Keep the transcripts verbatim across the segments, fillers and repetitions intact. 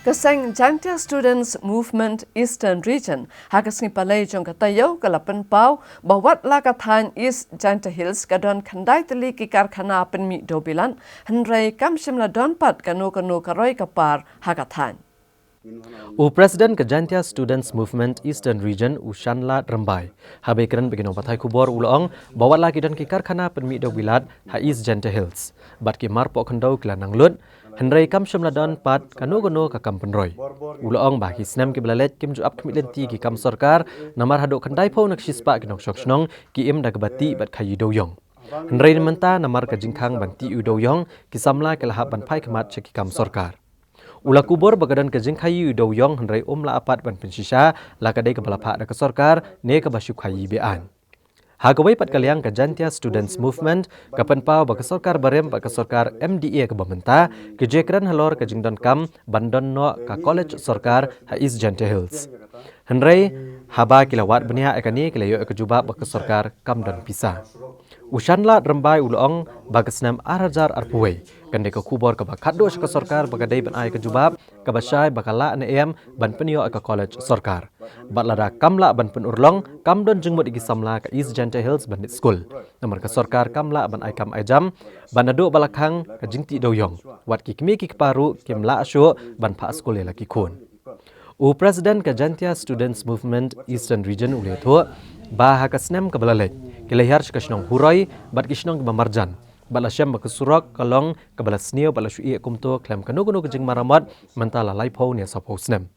Ka seng Jaintia Students Movement Eastern Region ha ka sngi Palei jong ka taïew ka la pynpaw ba wat la ka thaiñ East Jaintia Hills ka don khyndai tylli ki karkhana pynmih dewbilat, hynrei kam shym la don pat kano kano ka roi ka par ha ka thaiñ. U President ka Jaintia Students Movement Eastern Region, u Shanlad Rymbai, haba kren bad ki nongpathai khubor u la ong ba wat la ki don ki karkhana pynmih dewbilat ha East Jaintia Hills bad ki marpoh khyndew ki la nang lut, hynrei kam shym la don pat kano kano ka kam pynroi. U la ong ba ha ki snem kiba la leit kim ju ap khmih lynti ki kam sorkar, namar haduh khyndaiphew na ka shispah ki nongshong shnong ki im da kaba tih bad khaïi dewiong. Hynrei mynta namar ka jingkhang ban tih ïa u dewiong, ki samla ki la hap ban phai khmat sha ki kam sorkar. U la kubur ba ka don ka jingkhaïi ïa u dewiong, hynrei um lah pat ban pynshisha la ka dei kaba la phah da ka sorkar ne kaba shu khaïi be-aiñ. Ha kawei pat ka liang, ka Jaintia Students Movement ka pynpaw ba ka sorkar barim bad ka sorkar M D A kaba mynta ki ju ïakren halor ka jingdonkam ban don noh ka college sorkar ha East Jaintia Hills. Hynrei haba ki la wad bniah ïa kane, ki la ïoh ïa ka jubab ba ka sorkar kam don pisa. U Shanlad Rymbai u la ong ba ka snem ar hajar arphew wei kan dei ka khubor kaba khatduh sha ka sorkar ba ka dei ban ai ka jubab kaba shai ba ka lah ne em ban pynïoh ïa ka college sorkar. Bad lada kam lah ban pynurlong, kam don jingmut ïa ki samla ka East Jaintia Hills ban leit skul, namar ka sorkar kam lah ban ai kam ai jam, bad naduh ba la khang ka jingtih dewiong, wat ki kmie ki kpa ruh kim lah shuh ban phah skul ïa la ki khun. U President ka Jaintia Students Movement Eastern Region u la ïathuh ba ha ka snem kaba la leit ki la hiar sha ka shnong Huroi bad ki shnong kiba marjan, bad la shem ba ka surok ka long kaba la sniew bad la shu ïeh kumto khlem kano kano ka jingmaramot mynta la laiphew ne sawphew snem.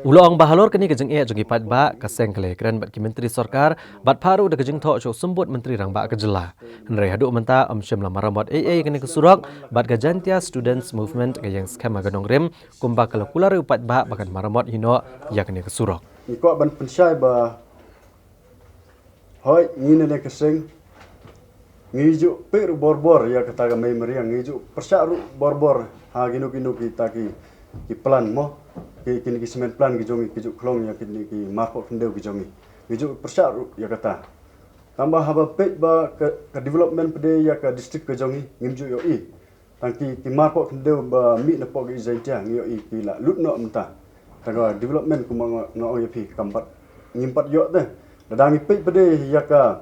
U la ong ba halor kane ka jingeh jong ki paidbah, ka seng ka la ïakren bad ki myntri sorkar bad phah ruh da ka jingthoh sha u Symbud Myntri Rangbah ka jylla, hynrei haduh mynta ym shym la maramot ei ei ïa kane ka surok, bad ka Jaintia Students Movement ka ïeng skhem ha ka nongrim kumba ka la kular ïa u paidbah ba kan maramot hi noh ïa kane ka surok. Ngi kwah ban pynshai ba hooid, ngi na ne ka seng ngi ju peit ruh bor bor ïa kata ka mei mariang, ngi ju pyrshah ruh bor bor ha kino kino kita ki, ki plan mo, ki, kine ki cement plant ki jong ngi, ki ju khlong ïa kine ki marpoh khyndew ki jong ngi. Ngi ju pyrshah ruh ïa kata. Tangba haba peit ba ka, ka development pat de ïa ka district ka jong ngi, ngim ju ïohi. Tang ki, ki marpoh khyndew ba mih napoh ka East Jaintia, ngi ïohi ki la lut noh mynta. Tang ka development kumba nga, nga ong ïa phi, kam pat, ngim pat ïoh te. Lada ngi peit pat de ïa ka,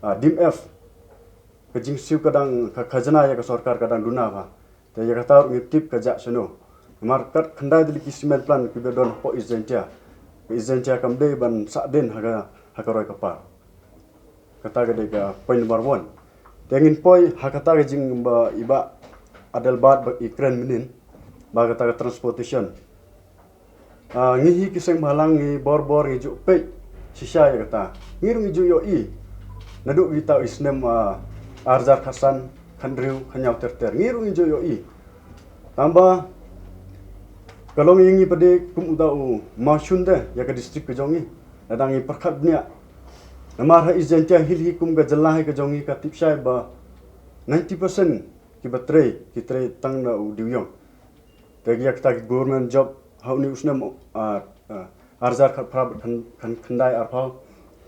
ah, D M F, ka jingsiew ka dang, ka khajna ïa ka sorkar ka dang duna bha. Te ïa kata ruh ngim tip ka jah shano. Namar kat khyndai tylli ki cement plant kiba don hapoh East Jaintia. Ka East Jaintia kam dei ban sah dien ha ka, ha ka roi ka par. Kata ka dei ka point number one. Te ngin poi ha kata ka jing ba i Bah Adelbert ba i kren mynnin, ba kata ka transportation. Ah, ngi hi ki seng bhalang ngi bor bor ngi ju peit shisha ïa kata. Ngi ruh ngi ju ïohi naduh kita i snem, ah, ar hajar khatsan, khathynriew, khatñiew ter ter. Ngi ruh ngi ju ïohi. Tangba ka long ïa ngi pat de kum uta u mawshun te ïa ka district ka jong ngi. Lada ngi pyrkhat bniah, namar ha East Jaintia Hills hi kum ka jylla hi ka jong ngi ka tip shai ba ninety percent kiba trei, ki trei tang na u dewïong. Te ïa kita ki government job ha une u snem, ah, ah, ar hajar khatphra, khan, khan, khyndai arphew,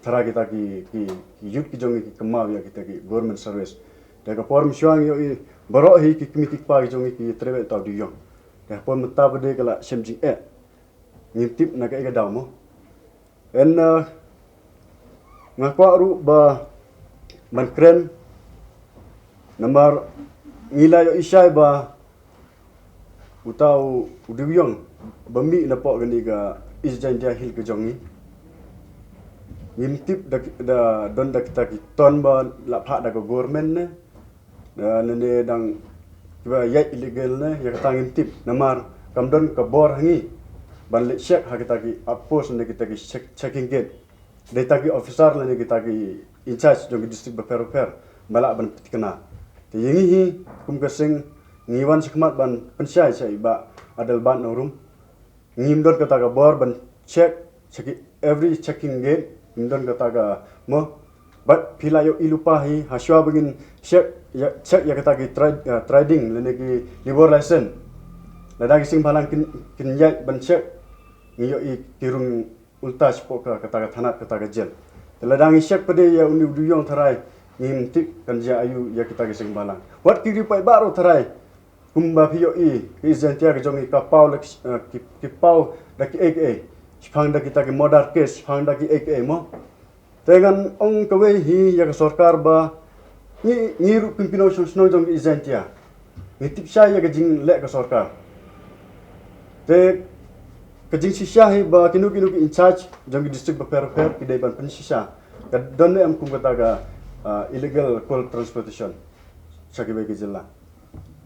tharai kita ki, ki, ki youth ki jong ngi ki kynmaw ïa kita ki government service. Te ka por mynshuwa ngi ïohi baroh hi ki kmie ki kpa ki jong ngi ki trei beit uta u dewïong. Te ha por mynta pat de ka la shem jingeh. Ngim tip na kaei ka daw mo. Hynrei, ah, nga kwah ruh ba ban kren namar ngi la ïohi shai ba uta u, u dewïong ba mih napoh kane ka East Jaintia Hills ka jong ngi. Ngim tip da, da don da kita ki ton ba la phah da ka government ne. Da ne, ne dang kiba ïaid illegal ne, ïa kata ngim tip. Namar kam don ka bor ha ngi ban leit check ha kita ki outpost ne kita ki check, checking gate. Dei kita ki officer lane kita ki in charge jong ki district bapher bapher ba lah ban pynthikna. Te ïa ngi hi kum ka seng ngi wan shakhmat ban pynshai sha i Bah Adelbert Nongrum. Ngim don kata ka bor ban check, check every checking gate, ngim don kata ka mo. Bad phi la ïohi lypa hi, ha shuwa ba ngin check ïa, check ïa kata ki tri-, ah, trading lane ki labour license. Lada ki seng bhalang kin, kin ïaid ban check, ngi ïohi ki rung ulta shapoh ka, kata ka thanat, kata ka jel. Te lada ngi check pat de ïa une u dewïong tharai, ngim tip kan jia aïu ïa kita ki seng bhalang. Wat ki riew paidbah ruh tharai kumba phi ïohi, ka East Jaintia ka jong ngi ka paw la ki, eh, ki, ki paw da ki A K A. Shaphang da kita ki murder case, shaphang da ki A K A mo. Te ngan ong kawei hi ïa ka sorkar ba ngi, ngi ruh pynpinong shnong shnong jong ka East Jaintia ngi tip shai ïa ka jingleh ka sorkar. Te ka jingshisha hi ba kino kino ki in charge jong ki district bapher bapher ki dei ban pynshisha. Ka don ne em kum kata ka, ah, illegal coal transportation sha kiwei ki jylla.